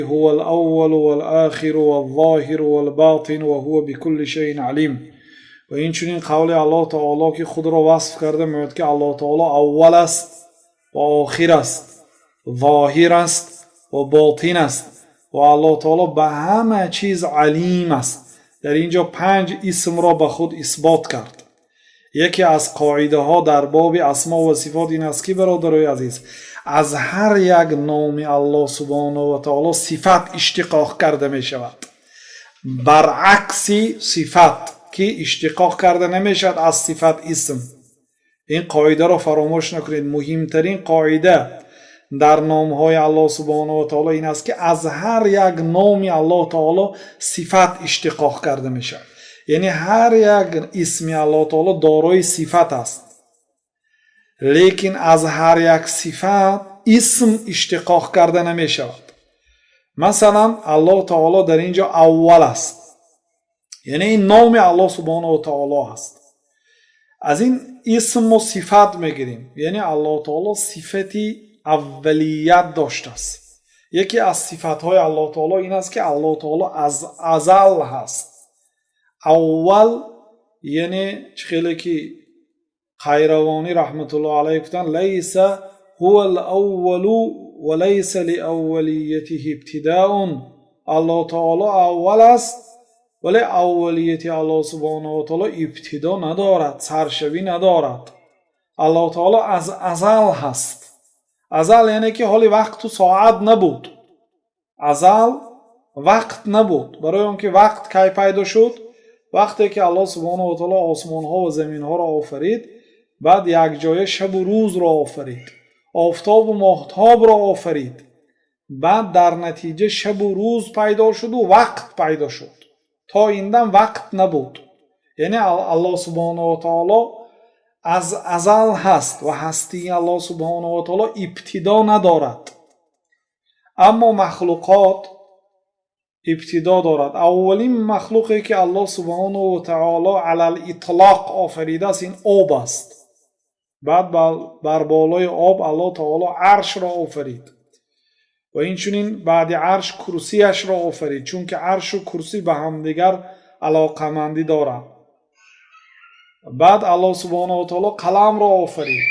هو الأول والآخر والظاهر والباطن وهو بكل شيء عليم. Ва инчунин қавли Аллоҳ таоло, ки худро васф карда мегӯяд, ки Аллоҳ таоло аввал аст ва охир аст, зоҳир аст ва ботин аст ва Аллоҳ таоло ба ҳама чиз алим аст. Дар ин ҷо панҷ исмро ба худ исбот кард. Яке аз қоидаҳо дар боби асмо ва сифот ин аст, ки, бародарои азиз, аз ҳар як номи Аллоҳ субҳонаҳу ва таоло сифат иштиқоқ карда мешавад, баръакси сифат, ки иштиқоқ карда намешавад аз сифат исм. Ин қоидаро фаромӯш накунед. Муҳимтарин қоида дар номҳои Аллоҳ субҳонаҳу ва таоло ин аст, ки аз ҳар як номи Аллоҳ таоло сифат иштиқоқ карда мешавад, яъне ҳар як исми Аллоҳ таоло дорои сифат аст, лекин аз ҳар як сифат исм иштиқоқ карда намешавад. Масалан, Аллоҳ таоло дар ин ҷо аввал аст, яъне ин номи Аллоҳ субҳонаҳу ва таоло аст. Аз ин исм мо сифат мегирем, яъне Аллоҳ таоло сифати аввалият доштааст. Яке аз сифатҳои Аллоҳ таоло ин аст, ки Аллоҳ таоло аз азал ҳаст. Аввал, яъне чӣ хеле ки Қайравонӣ раҳматуллоҳ алайҳ гуфтанд: ليس هو الأول وليس لأوليته ابتداء. Аллоҳ таоло аввал аст, вале аввалияти Аллоҳ субҳонаҳу ва таоло ибтидо надорад, саршавӣ надорад. Аллоҳ таоло аз азал ҳаст. Азал, яъне ки ҳоли вақту соат набуд. Азал вақт набуд. Барои он ки вақт кай пайдо шуд? Вақте ки Аллоҳ субҳонаҳу ва таоло осмонҳо ва заминҳоро офарид, баъд якҷоя шабу рӯзро офарид, офтобу моҳтобро офарид, баъд дар натиҷа шабу рӯз пайдо шуду вақт пайдо шуд. То ин дам вақт набуд. Яъне Аллоҳ субҳонаҳу ва таоло аз азал ҳаст ва ҳастии Аллоҳ субҳонаҳу ва таоло ибтидо надорад, аммо махлуқот ибтидо дорад. Аввалин махлуқе, ки Аллоҳ субҳонаҳу ва таоло على الإطلاق офаридааст, ин об аст. Баъд бар болои об Аллоҳ таоло аршро офарид ва инчунин баъди арш курсияшро офарид, чунки аршу курсӣ ба ҳамдигар алоқамандӣ доранд. Баъд Аллоҳ субҳонаҳу ва таоло қаламро офарид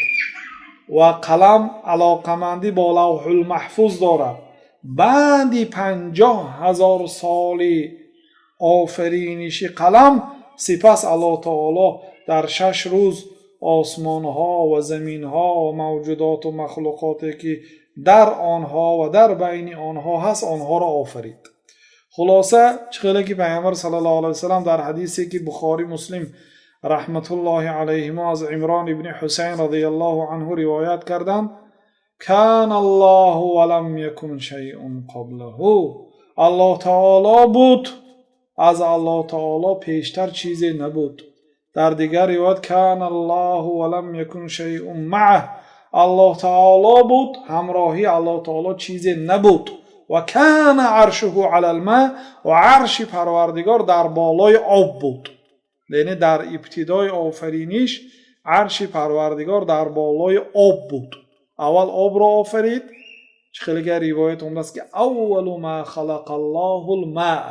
ва қалам алоқамандӣ бо Лавҳулмаҳфуз дорад. Баъди 50 000 соли офариниши қалам, сипас Аллоҳ таоло дар 6 рӯз осмонҳо ва заминҳо ва мавҷудоту махлуқоте, ки дар онҳо ва дар байни онҳо ҳаст, онҳоро офарид. Хулоса, чӣ хеле ки Пайғамбар саллаллоҳу алайҳи васаллам дар ҳадисе, ки Бухорӣ, Муслим раҳматуллоҳи алайҳимо аз Имрон ибни Ҳусайн радиаллоҳу анҳу ривоят карданд: كان الله ولم يكن شيء قبله. Аллоҳ таоло буд, аз Аллоҳ таоло пештар чизе набуд. Дар дигар ривоят: كان الله ولم يكن شيء معه. Аллоҳ таоло буд, ҳамроҳи Аллоҳ таоло чизе набуд. وكان عرشه على الماء. Ва арши Парвардигор дар болои об буд, яъне дар ибтидои офариниш арши Парвардигор дар болои об буд. Аввал обро офарид. Чӣ хеле ривоят омадааст, ки أول ما خلق الله الماء.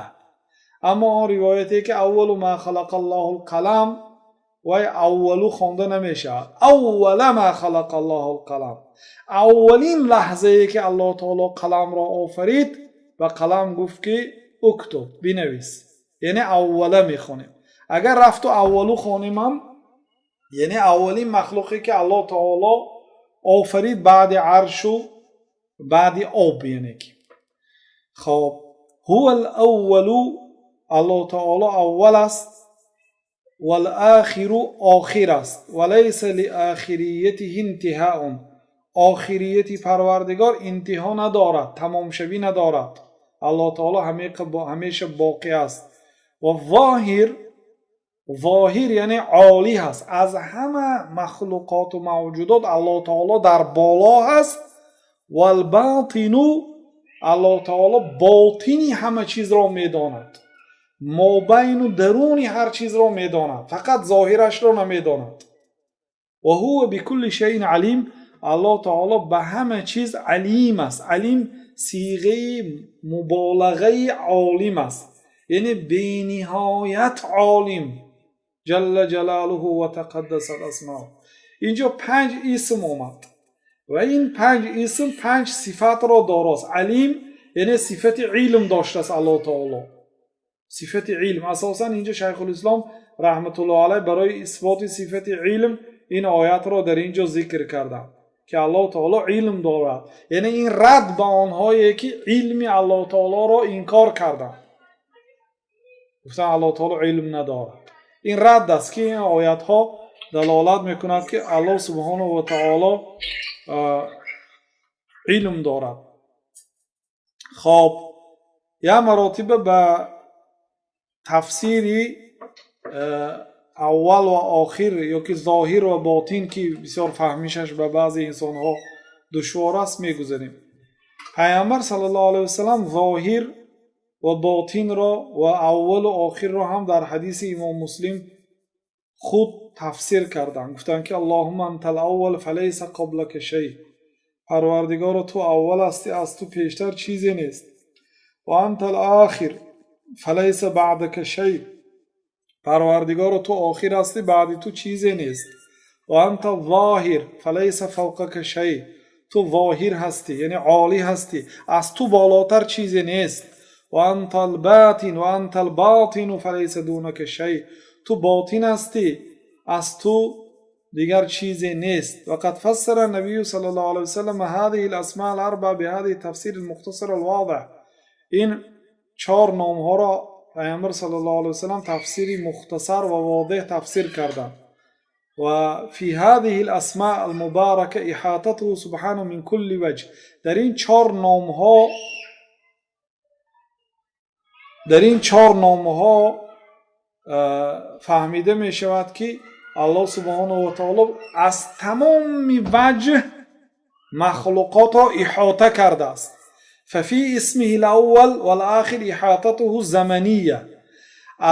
Аммо он ривояте, ки أول ما خلق الله القلم, вай أول хонда намешавад. أول ما خلق الله القلم, аввалин лаҳзае, ки Аллоҳ таоло қаламро офарид ва қалам гуфт, ки اكتب, бинавис, яъне أول мехонем. Агар рафту أول хонемам, яъне аввалин махлуқе, ки Аллоҳ таоло офарид баъди аршу баъди об, яъне ки хоб. هو الأول, Аллоҳ таоло аввал аст, والآخر, охир аст. وليس لآخريته انتهاء. Охирияти Парвардигор интиҳо надорад, тамомшавӣ надорад. Аллоҳ таоло ҳамеша боқӣ аст. Ва зоҳир, зоҳир, яъне олӣ ҳаст. Аз ҳама махлуқоту мавҷудот Аллоҳ таоло дар боло ҳаст. والباطن, Аллоҳ таоло ботини ҳама чизро медонад, мобайну даруни ҳар чизро медонад, фақат зоҳирашро намедонад. وهو بكل شيء عليم. Аллоҳ таоло ба ҳама чиз алим аст. Алим Сиғаи муболағаи олим аст, яъне бениҳоят олим, ҷалла ҷалолуҳу ва тақаддасат асмоу. Инҷо панҷ исм омад ва ин панҷ исм панҷ сифатро дорост. Алим, яъне сифати илм доштааст Аллоҳ таоло, сифати илм. Асосан инҷо Шайхулислом раҳматуллоҳ алайҳ барои исботи сифати илм ин оятро дар ин ҷо зикр карданд, ки Аллоҳ таоло илм дорад. Яъне ин рад ба онҳое, ки илми Аллоҳ таолоро инкор карданд, гуфтанд, Аллоҳ таоло илм надорад. Ин рад аст, ки ин оятҳо далолат мекунад, ки Аллоҳ субҳонаҳу ва таоло илм дорад. Хоб, як маротиба ба тафсири аввал ва охир ёки зоҳир ва ботин, ки бисёр фаҳмишаш ба баъзе инсонҳо душвор аст, мегузарем. Пайғамбар саллаллоҳу алайҳи васалам зоҳир ва ботинро ва аввалу охирро ҳам дар ҳадиси Имом Муслим худ тафсир карданд. Гуфтанд, ки اللهم أنت الأول فليس قبلك شيء. Парвардигоро, ту аввал ҳастӣ, аз ту пештар чизе нест. وأنت الآخر فليس بعدك شيء. Парвардигоро, ту охир ҳастӣ, баъди ту чизе нест. وأنت الظاهر فليس فوقك شيء. Ту зоҳир ҳастӣ, яъне олӣ ҳастӣ, аз ту болотар чизе нест. وأنت الباطن وأنت الباطن فليس دونك شيء. Ту ботин ҳастӣ, аз ту дигар чизе нест. وقد فسر النبي صلى الله عليه وسلم هذه الأسماء الأربعة بهذه التفسير المختصر الواضح. Ин чор номҳоро Пайғамбар саллаллоҳу алайҳи васаллам тафсири мухтасар ва возеҳ тафсир карданд. وفي هذه الأسماء المباركة إحاطته سبحانه من كل وجه. Дар ин чор номҳо фаҳмида мешавад, ки Аллоҳ субҳонаҳу ва таоло аз тамоми ваҷҳ махлуқотро иҳота кардааст. ففي اسمه الأول والآخر إحاطته الزمنية.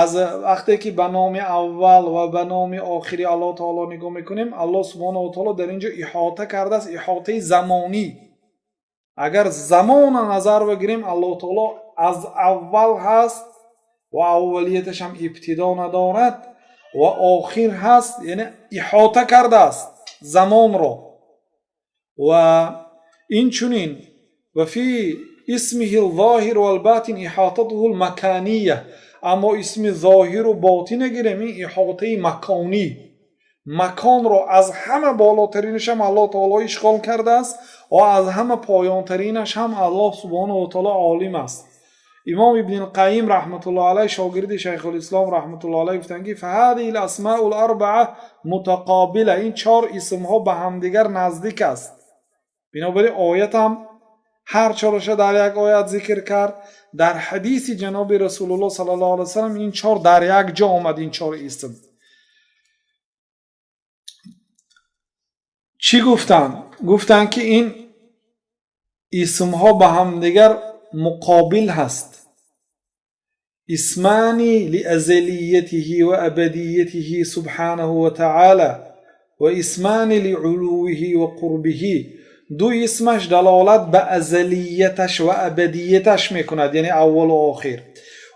Аз вақте ки ба номи аввал ва ба номи охири Аллоҳ таоло нигоҳ мекунем, Аллоҳ субҳонаҳу ва таоло дар ин ҷо иҳота кардааст, иҳотаи замонӣ. Агар замона назар бигирем, Аллоҳ таоло аз аввал ҳаст ва аввалияташ ҳам ибтидо надорад ва охир ҳаст, яъне иҳота кардааст замонро. Ва инчунин وفي اسمه الظاهر والباطن إحاطته المكانية. Аммо исми зоҳиру ботина гирем, ин иҳотаи маконӣ, маконро аз ҳама болотаринаш ҳам Аллоҳ таоло ишғол кардааст ва аз ҳама поёнтаринаш ҳам Аллоҳ субҳонаҳу ва таоло олим аст. Имом Ибни Қайим раҳматуллоҳ алайҳ, шогирди Шайхулислом раҳматуллоҳ алайҳ, гуфтанд, ки فهذه الأسماء الأربعة متقابلة. Ин чор исмҳо ба ҳамдигар наздик аст. Бинобар ин оят ҳам ҳар чораша дар як оят зикр кард. Дар ҳадиси ҷаноби Расулуллоҳ саллаллоҳу алайҳи васаллам ин чор дар як ҷо омад. Ин чор исм чӣ гуфтанд? Гуфтанд, ки ин исмҳо ба ҳамдигар муқобил ҳаст. اسمان لأزليته وأبديته سبحانه وتعالى واسمان لعلوه وقربه. Ду исмаш далолат ба азалияташ ва абадияташ мекунад, яъне аввалу охир,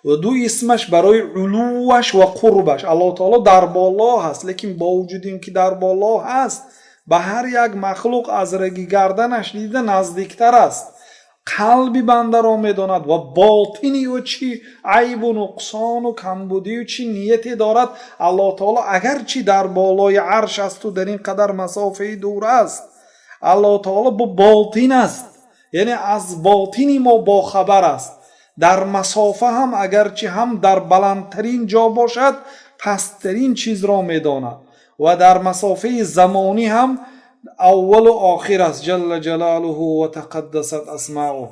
ва ду исмаш барои улуваш ва қурбаш. Аллоҳ таоло дар боло ҳаст, лекин бо вуҷуди ин ки дар боло ҳаст, ба ҳар як махлуқ аз раги гарданаш дида наздиктар аст, қалби бандаро медонад ва ботини ӯ чӣ айбу нуқсону камбудию чӣ нияте дорад. Аллоҳ таоло агарчи дар болои арш асту дар ин қадар масофаи дур аст, Аллоҳ таоло бо ботин аст, яъне аз ботини мо бохабар аст. Дар масофа ҳам, агарчи ҳам дар баландтарин ҷо бошад, пасттарин чизро медонад ва дар масофаи замонӣ ҳам аввалу охир аст, جل جلاله وتقدست أسماؤه.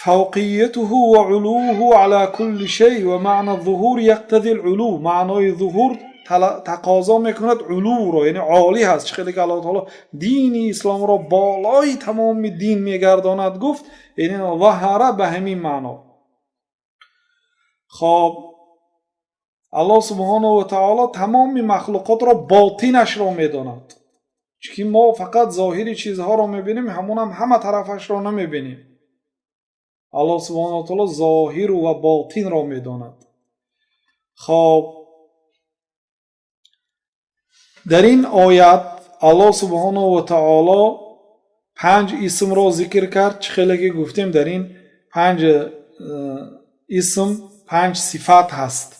فوقيته وعلوه على كل شيء. ومعنى الظهور يقتضي العلو. Маънои зуҳур тақозо мекунад улувро, яъне олӣ ҳаст. Чӣ хеле ки Аллоҳ таоло дини исломро болои тамоми дин мегардонад, гуфт, яъне ظهر ба ҳамин маъно. Хоб, Аллоҳ субҳонаҳу ва таоло тамоми махлуқотро ботинашро медонад. Чунки мо фақат зоҳири чизҳоро мебинем, ҳамонам ҳама тарафашро намебинем. Аллоҳ субҳонаҳу ва таъоло зоҳиру ва ботинро медонад. Хоб, дар ин оят Аллоҳ субҳонаҳу ва таъоло панҷ исмро зикр кард. Чӣ хеле ки гуфтем, дар ин панҷ исм панҷ сифат ҳаст.